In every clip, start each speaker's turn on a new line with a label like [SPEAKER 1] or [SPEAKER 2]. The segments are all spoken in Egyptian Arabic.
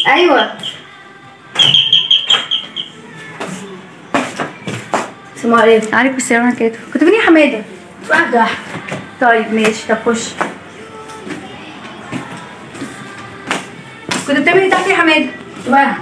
[SPEAKER 1] ايوه. السلام عليكم. وعليكم السلام ورحمة الله. كنت فين يا حمادة؟
[SPEAKER 2] كنت قاعدة تحت.
[SPEAKER 1] طيب ماشي، طب خش. كنت بتعمل ايه تحت يا حمادة؟
[SPEAKER 2] كنت بلعب.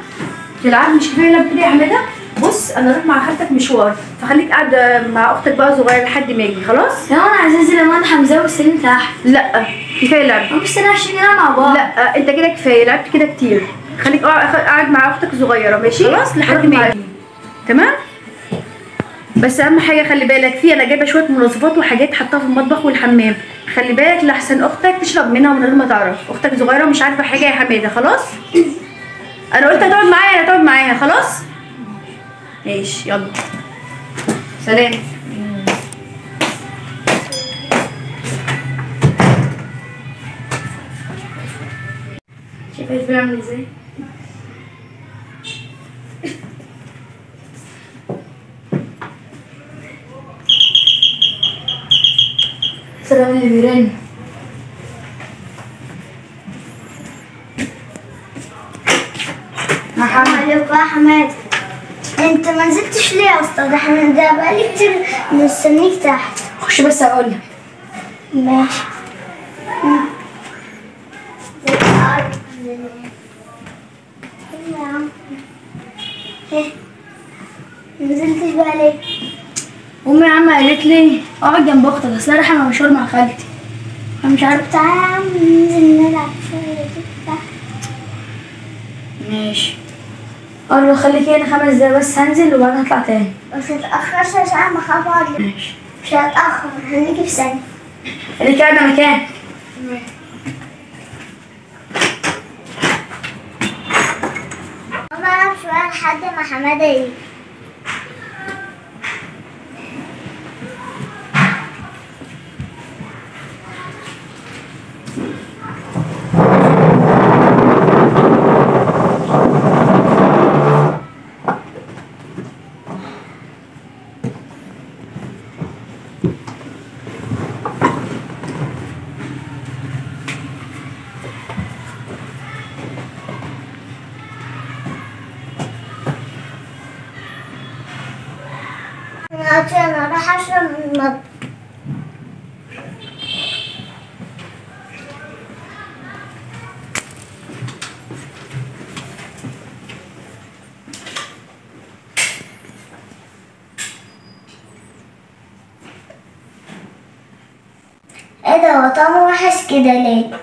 [SPEAKER 1] تلعب؟ مش كفاية لعب كده يا حمادة؟ بص انا اروح مع خالتك مشوار، فخليك قاعدة مع اختك بقى صغيرة لحد ما اجي، خلاص؟
[SPEAKER 2] لا انا عايزه انزل انا حمزة وسليم تحت.
[SPEAKER 1] لا كفاية لعب.
[SPEAKER 2] بس انا عشان نلعب مع بعض.
[SPEAKER 1] لا انت كده كفاية لعبت كده كتير، خليك قاعد مع اختك صغيرة، ماشي؟ خلاص لحد ما اجي، تمام؟ بس اهم حاجة خلي بالك فيه، انا جايبه شوية منظفات وحاجات حطاها في المطبخ والحمام، خلي بالك لحسن اختك تشرب منها من غير ما تعرف، اختك صغيرة ومش عارفه حاجة يا حمادة، خلاص؟ انا قلت هتقعد معايا هتقعد معايا، خلاص؟ ماشي يلا سلام.
[SPEAKER 2] شايفه الفيلم عامل ازاي؟ سلام اللي بيرن.
[SPEAKER 3] عليكم يا حماد. انت ما نزلتش ليه يا استاذ حماد؟ ده بقالي كتير مستنيك تحت.
[SPEAKER 2] خش بس اقول لك.
[SPEAKER 3] ماشي. ايه نزلتش بقى ليه؟
[SPEAKER 2] امي يا عم قالت لي اقعد جنب اختك، اصل انا رايحة مشوار مع خالتي.
[SPEAKER 3] انا مش عارف. تعالى يا عم ننزل نلعب شوية تحت.
[SPEAKER 2] ماشي. اقول خليك هنا 5 دقايق بس، هنزل وبعدين هطلع تاني.
[SPEAKER 3] بس متأخرش عشان انا بخاف اقعد.
[SPEAKER 2] ماشي
[SPEAKER 3] مش هتأخر، هنيجي في ثانية.
[SPEAKER 2] خليك قاعدة مكانك.
[SPEAKER 3] ماما العب شوية لحد ما حمادة يجي. انا راح اشرب من المطبخ. ايه ده، هو طعمه وحش كده ليه؟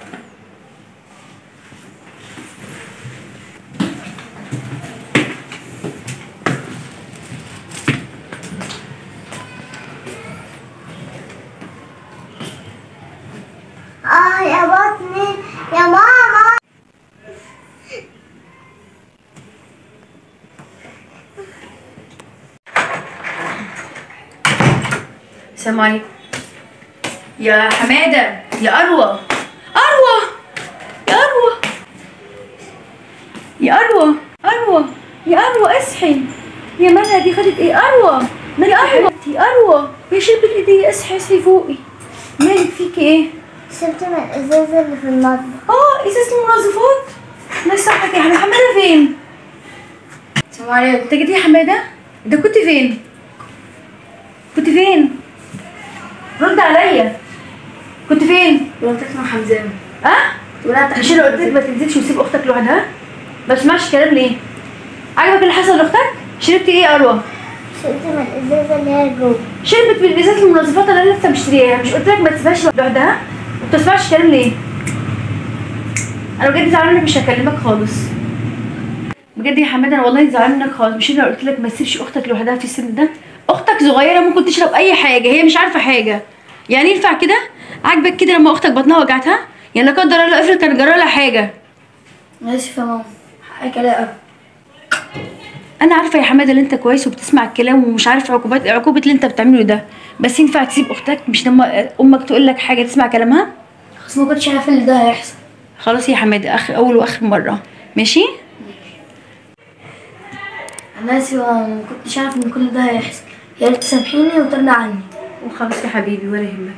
[SPEAKER 3] آه يا بطني يا ماما.
[SPEAKER 1] السلام عليكم يا حمادة، يا اروى، اروى يا اروى، يا اروى، اروى يا اروى اصحي يا مالها دي، خدت ايه؟ اروى مالك يا حبيبتي؟ اروى يا شربت ايدي، اصحي اصحي فوقي، مالك فيكي ايه؟
[SPEAKER 3] شربت من الازازه اللي في المطبخ.
[SPEAKER 1] ازازة المنظفات؟ الله يسامحك يا حمادة. فين؟
[SPEAKER 2] السلام عليكم.
[SPEAKER 1] انت جيتي يا حمادة؟ انت كنت فين؟ كنت فين؟ رد عليا. كنت فين؟
[SPEAKER 2] كنت مع حمزاوي.
[SPEAKER 1] اه؟ مش انا قلت لك ما تنزلش وتسيب اختك لوحدها؟ ما تسمعش كلام ليه؟ عجبك اللي حصل لاختك؟ شربتي ايه يا اروى؟
[SPEAKER 3] شربت من الازازه اللي هي جوه.
[SPEAKER 1] شربت من ازازة المنظفات اللي انا لسه مشترياها، مش قلت لك ما تسيبهاش لوحدها؟ ما بتسمعش كلام ليه؟ انا بجد زعلانة منك، مش هكلمك خالص. بجد يا حمادة انا والله زعلانة منك خالص. مش انا قلت لك ما تسيبش اختك لوحدها في السن ده؟ اختك صغيرة ممكن تشرب اي حاجة، هي مش عارفه حاجة. يعني ينفع كده؟ عاجبك كده لما اختك بطنها وجعتها؟ يعني لا قدر الله افرض كان جرى لها حاجة.
[SPEAKER 2] اسفه يا ماما، حقك عليا.
[SPEAKER 1] انا عارفه يا حمادة ان انت كويس وبتسمع الكلام ومش عارف عقوبه اللي انت بتعمله ده، بس ينفع تسيب اختك؟ مش لما امك تقول لك حاجة تسمع كلامها؟
[SPEAKER 2] خلاص ما كنتش عارفه ان ده هيحصل.
[SPEAKER 1] خلاص يا حمادة، اول واخر مرة، ماشي؟
[SPEAKER 2] انا اسفه، ما كنتش عارفه ان كل ده هيحصل. يا ريت تسامحيني وترضى عني.
[SPEAKER 1] وخلاص يا حبيبي ولا يهمك.